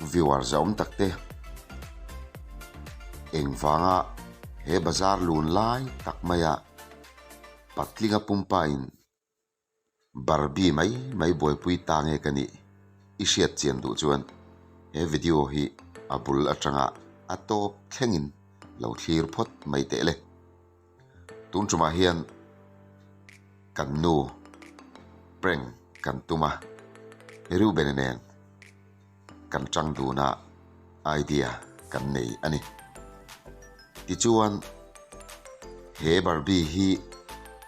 Viewer zahawm tak te engvanga he bazar lun lai tak maia patlinga pumpa in Barbie mai mai buaipui ta nge ka nih i hriat chian duh chuan he video hi a bul atanga a tawp thlengin lo thlir phawt mai teh le. Tun tumah hian kan nu prank kan tum a, Reuben-a nen kan tang dun a idea kan nei a ni. Tichuan he Barbie hi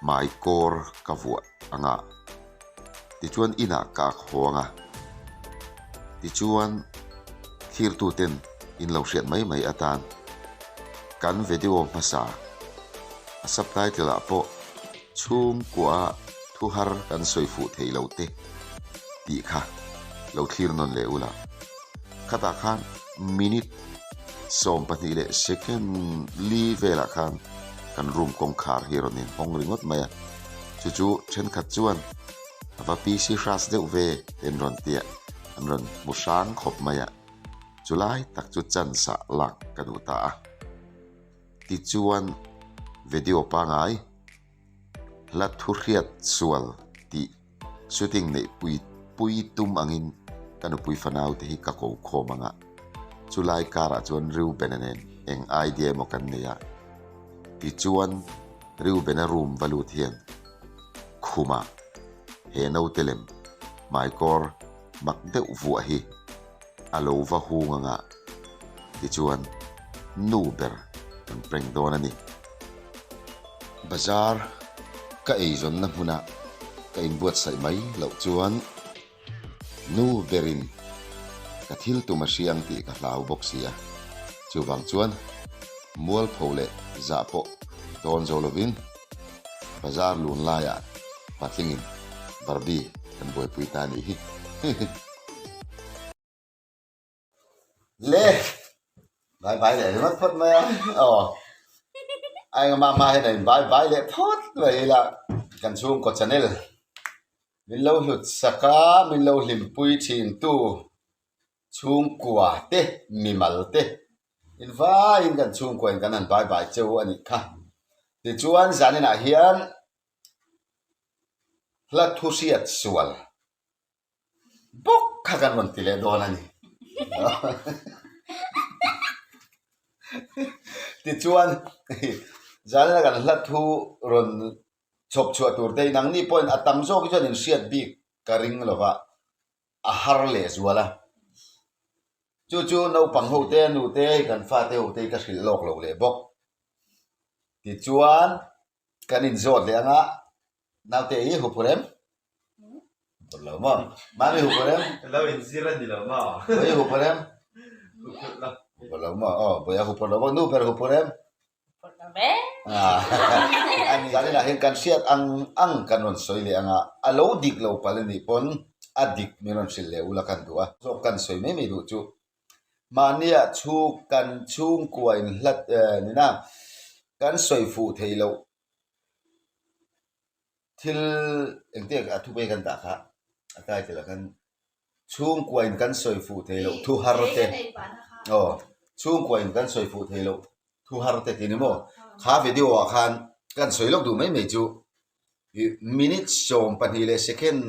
hmai kawr ka vuah ang a, tichuan inah ka ak haw ang a, tichuan thlirtuten in lo hriat mai mai atan kan video hmasa a subtitle ah pawh chhungkua thu har kan sawi fuh thei lo te tih kha lo thlir nawn leh ula. Khatah khan minute 12 leh second li velah khan kan room kawngkhar hi a rawn inhawng ringawt mai a, chu chu thenkhat chuan a va PC hras deuh ve te an rawn ti a, an rawn hmu hrang khawp mai a, chulai tak chu chance ah lak ka duh ta a. Tichuan video pangai hla thu hriat sual tih shooting neih pui pui tum angin ka nupui fanau te hi ka ko khawm ang a, chulai karah chuan Reuben-a nen eng idea emaw kan nei a, tichuan Reuben-a room va lut hian khumah he naute lem hmaikawr mak deuh vuah hi a lo va hung ang a, tichuan nu ber kan prank dawn a ni. Bazar ka eizawnna hmuna ka inbuatsaih mai loh chuan nu berin ka thil tum a hria ang tih ka hlau bawk si a, chuvang chuan mualpho leh zah pawh dawn zo lovin bazar lun laiah patlingin Barbie kan buaipui ta a nih hi. Le bye bye leh ringawt phawt mai a aw a engmah hma hian a in bye bye leh phawt mai ila kan chhungkaw channel min lo hlut sak a min lo hlimpui thin tu chhungkua te mimal te in vaiin kan chhungkua in kan han bye bye cheu a nih kha tichuan zaninah hian hla thu hriat sual. Bawk kha kan rawn ti leh dawn a ni. Tichuan zan kan hla thu rawn chhawp chhuah tur te hi nangni pawhin a tam zawk hi chuan in hriat bik ka ring lo va, a har leh zual a. Chu chu naupang ho te, nu te, kan fate ho te hi ka hrilh lawk lo leh bawk. Tichuan kan inzawt leh ang a, naute hi huphurh em? Huphurh lo maw? Mami huphurh em? Lo inzir a ni lo maw? Bawihi huphurh em? Huphurh lo. Huphurh lo maw? Aw, bawiha huphurh lo bawk. Nu ber huphurh em? Huphurh lo ve. Ani zaninah hian kan hriat ang ang kan rawn sawi leh ang a, a lo dik lo palh a nih pawn a dik min rawn hrilh leh ula kan duh a. Zawk kan sawi mai mai duh chu mahnia chhung kan chhungkua inhlat nina kan sawi fuh theih loh Thil engtiang a thupei kan dah kha a title ah khan chhungkua in kan sawi fuh thei loh thu har te aw chhungkua in kan sawi fuh thei loh thu har te tih ni maw kha video ah khan kan sawi lawk duh mai mai chu ih minute 12 leh second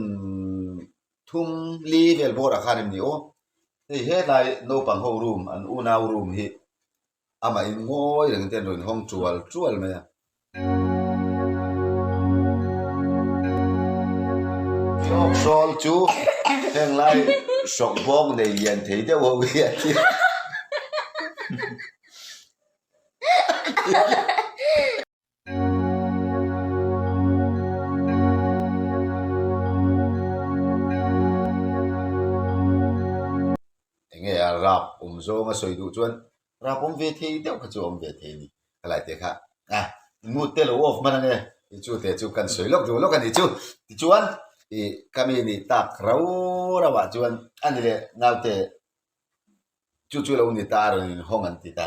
thum li vel bawrah khan em ni aw hei hetlai naupang ho room an unau room hi Amah in ngawi reng te an rawn hawng tual tual mai a. Hrawk chu heng lai hrawk bawk nei lian thei deuh ho hi a ti. Enge a rap awm zawng a sawi duh chuan rap awm ve thei deuh kha chu a awm ve thei a ni. Helai te kha a mood te lo off hman ange ti chu te chu kan sawi lawk duh lawk a ni chu. Tichuan ih ka mi nih tak rau rauh ah chuan a ni leh naute chu chu lo ni ta a rawn inhawng an ti ta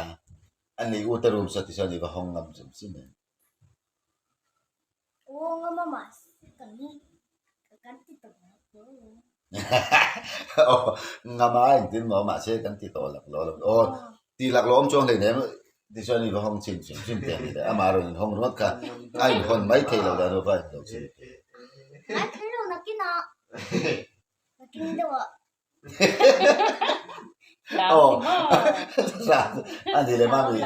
a ni u te room saw ti chuan i va hawng ngam zem zem em. Aw ngam a mahse kan kan ti ta Aw ngama engtin maw mahse kan ti tawh lak lo lo aw ti lak lo awm chuang hleinem tichuan i va hawng chhin hrim hrim te a ni leh amah rawn inhawng ringawt kha a inhawn mai thei lo dan va inlo chhin thei. An thei lo nakinah nakin deuhah. Aw a ni leh mami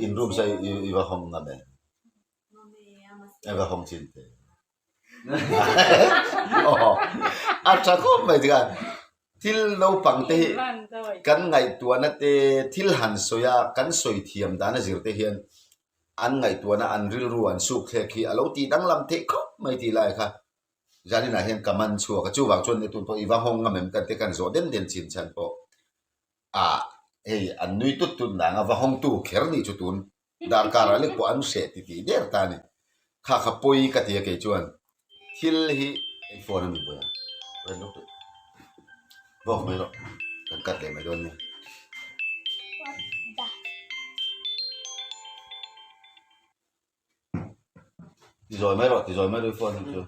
in room saw i va hawng ngam em i va hawng chhin thei. A tha khawp mai tikhan thil naupang te hi kan ngaihtuahna te thil han sawi a kan sawi thiam dan a zir te hian an ngaihtuahna an rilru an suk thlek hi a lo tih danglam theih khawp mai tih lai kha zaninah hian ka man chhuak a chuvang chuan tun pawh i va hawng ngam em kan te kan zawh den den chin chhan pawh ah hei an nui tut tut nang a va hawngtu kher nih chu tun Darkar ah lek pawh an hreh ti tih der ta a ni. Kha kha pawi ka ti a kei chuan thil hi eng phone a mi vawi a rawn lawk tawh vawk mai rawh kan cut leh mai dawn nia. Ti zawi mai rawh ti zawi mai rawh i phone hi chu.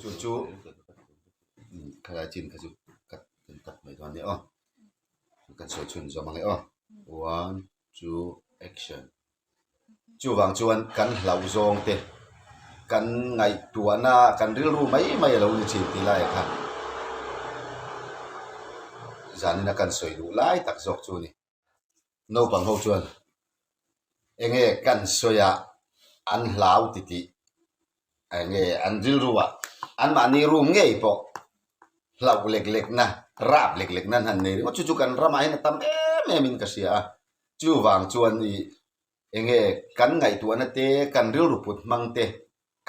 Chu chu khalai chin kha chu cut kan cut mai dawn nia aw. Kan sawi chhun zawm ang e aw. One, two, action. Chuvang chuan kan hlauh zawng te, kan ngaihtuahna, kan rilru mai mai a lo ni thin tih lai kha zanina kan sawi duh lai tak zawk chu a ni. Naupang ho chuan eng nge kan sawi a an hlau ti tih eng nge an rilru ah anmahni room ngei pawh hlauh lek lek na rap lek lek na an han nei ringawt chu chu kan ramah hian a tam em em in ka hria a chuvang chuan ih eng nge kan ngaihtuahna te kan rilru put hmang te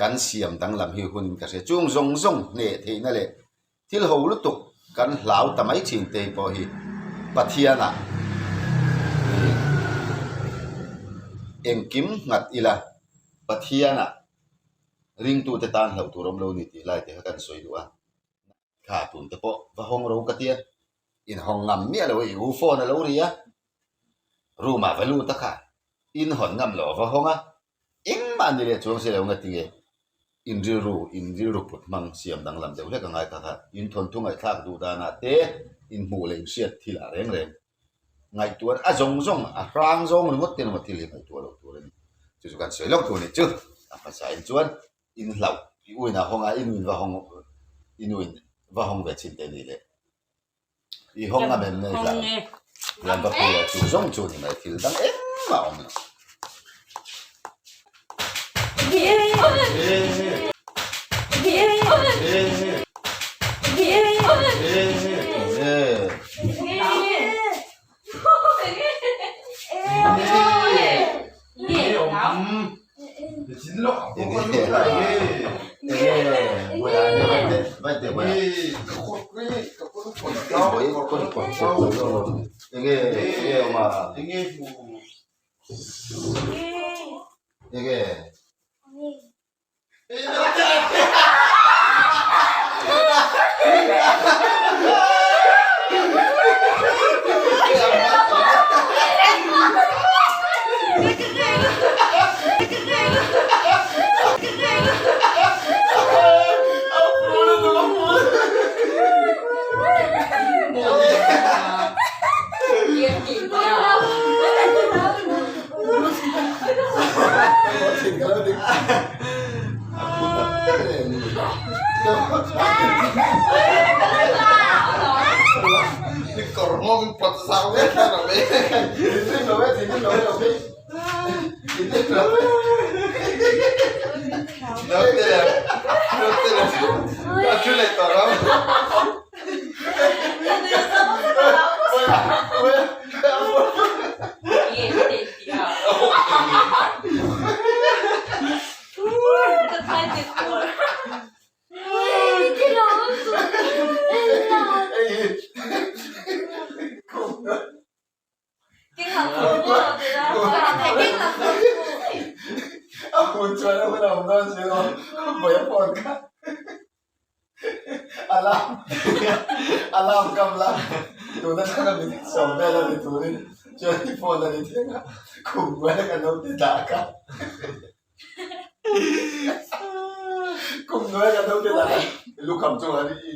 kan siam danglam hi hunin ka hria. Chung zawng zawng hneh theihna leh thil ho lutuk kan hlau ta mai thin te pawh hi Pathianah engkim nghat ila Pathianah ringtute tan hlauh tur awm lo ni tih lai te kha kan sawi duh a. Kha tun te pawh va hawng ro ka tia, inhawng ngam miah lo i u phone a lo ri a, room ah va lut a kha, inhawn ngam lo a va hawng a, engmah ni leh chuang si lo nga tinge in rilru in rilru put hmang siam danglam deuh hlek a ngai kha kha in thawnthu ngaihthlak duh danah te inhmuh leh inhriat thil ah reng reng ngaihtuah a zawng zawng a hrang zawng ringawt te emaw thil hi ngaihtuah loh tur a ni chu chu kan sawi lawk tur a ni chu a hmasa in chuan. In hlauh i uin a hawng a, i nuin va hawng i nuin va hawng ve chin te ni le. I hawng a mem nei hlah. Lian va pui a chu zawng chu ni mai thil dang engmah awm lo. Enge Kum nuai kan ho te lah lukham chu an i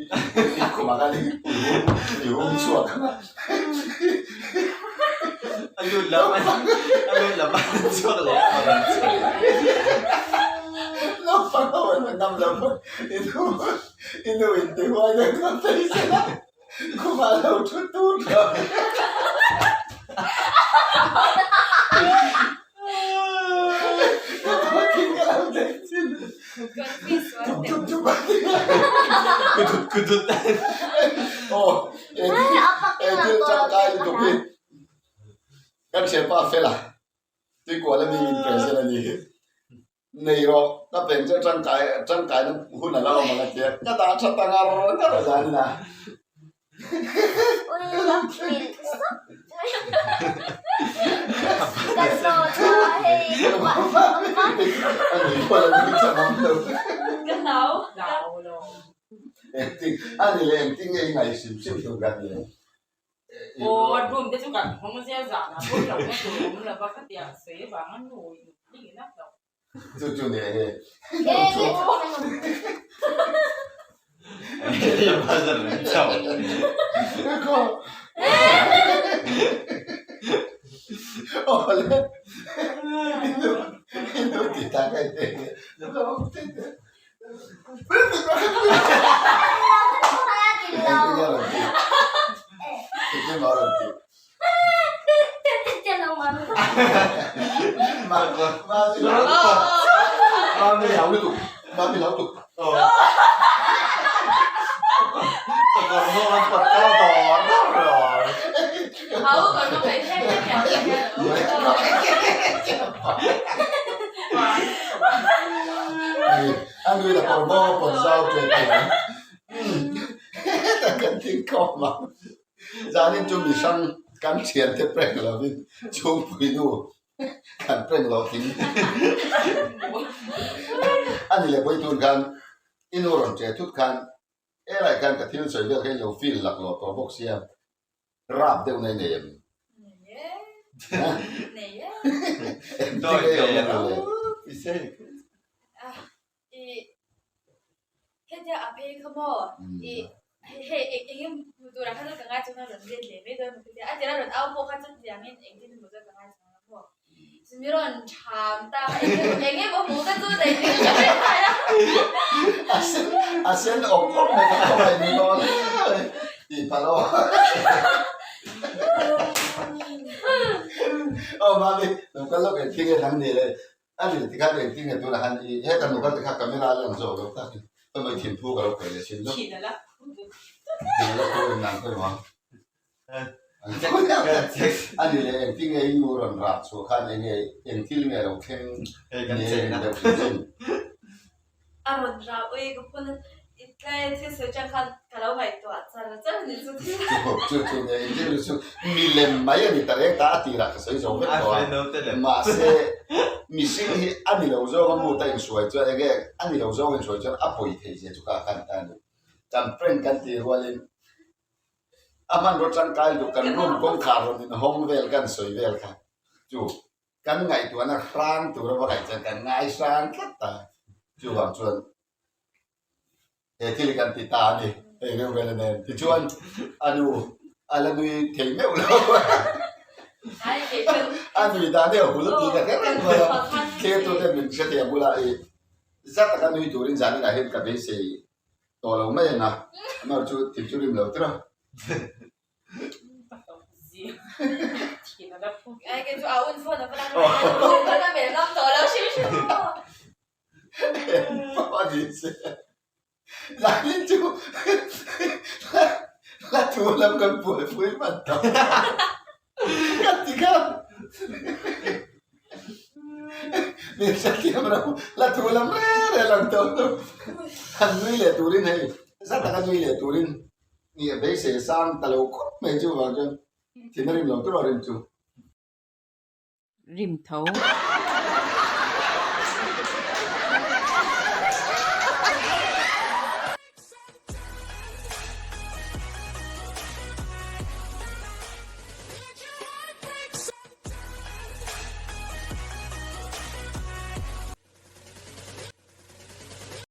khumah khan i hung chhuak ang a. A lut lam a lut lam a chhuak leh a rawn chhuak leh. Naupang ho an ngam lo pawn i nu i nu in ti huai deuh ngam thei se la khumah lo thu tur tawh. Kan thianpa fela tuikual a ni min present a ni hi nei rawh ka pen chu tangkai tangkaina hun a la awm ang a tia ka dah tha ta ngar ngar a zan a. Chu chu ni enge. Zanin chu mi hrang kan thian te prank lovin chhungpui nu kan prank lo thing a ni leh pawi tun khan i nu rawn che thut khan helai khan ka thil sawi vel kha i lo feel lak lo tawh bawk sia rap deuh na i nei em? Engtin nge i awm em le? Hetia a phei kha maw i hei eng eng emaw turah khan ka ngai chuan a rawn let leh mai dawn maw tia a tirah rawn au pawh kha chuan tiangin engtin emaw chuan ka ngai chuang lo maw chumi rawn ṭham ta kha eng eng emaw hmuh ka chu daih ding ka hre thai a. A sen a sen awk awk mai ka khawngaih ni dawn tih palh aw. Aw mami lo kal lawk engtin nge dang ni le A rin tikhan engtin nge tunah khan i heta nu kal tikha camera a lang zawk lo tak in ka mai thinphu ka lo khawih leh thin zawk. Thin a la phu Thin a la phu em nang khawi vang. A ni leh engtin nge i nu rawn rah chhuah khan eng nge eng thil nge lo thleng nge rin deuh hrim hrim. A rawn rah ui ka phun a i tlai thil sawi chang khan ka lo ngaihtuah char char a ni chu thil. Chu chu nge in thil chu milem mai a ni ta reng ta a tirah ka sawi zo vek tawh a mahse mihring hi a ni lo zawng a mut a inhruai chuan enge a ni lo zawng inhruai chuan a pawi thei zia chu ka khan ta a ni. Kan prank kan tih rualin a hmanraw tangkai duh kan room kawngkhar rawn inhawng vel kan sawi vel kha chu Kan ngaihtuahna hrang tur a va ngaih chuan kan ngai hrang tlat ta. Chuvang chuan he thil hi kan ti ta a ni, hei reuh vel a nen. Tichuan a nu a la nui thei meuh lo. A nui dan hi a hul tih ka hre reng mai a. Thlir tute min hre thei a bulah i za taka nui turin zaninah hian ka beisei tawh lo mai ang a. Amah chu thil chu rim lo tir a. La thu lam kan buaipui hman tawh ka ti kha min hrethiam lo la thu lam reng reng lang tawh lo han nui leh turin hei za taka nui leh turin Ni a beisei sang ta lo khawp mai chu vang chuan thin a rim lo tur a rim chu. Rim tho.